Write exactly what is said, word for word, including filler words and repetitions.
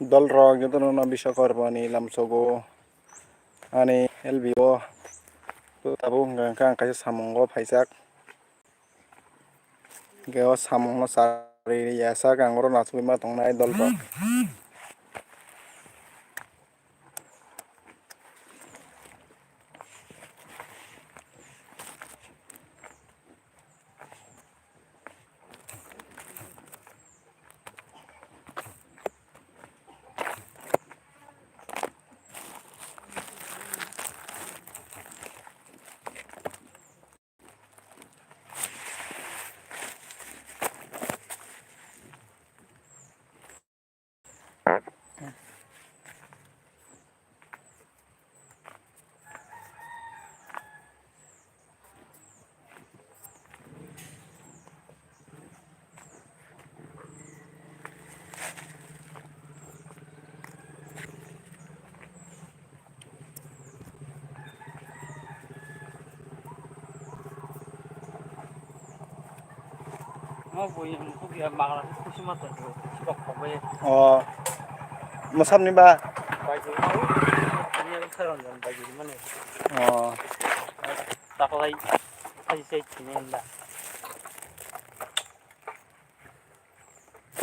Dol rok jotono no Biswakarma ni lamsogo ani L B o tabuk hwnkha hwnkha ang kaisa samungo phaijak. Hwnkhe o samungno charwi ya sak ang oro nachugwi ma tongnai dol rok. O, mwsamni ba? O. Taklai, ai, sai, sini, anda.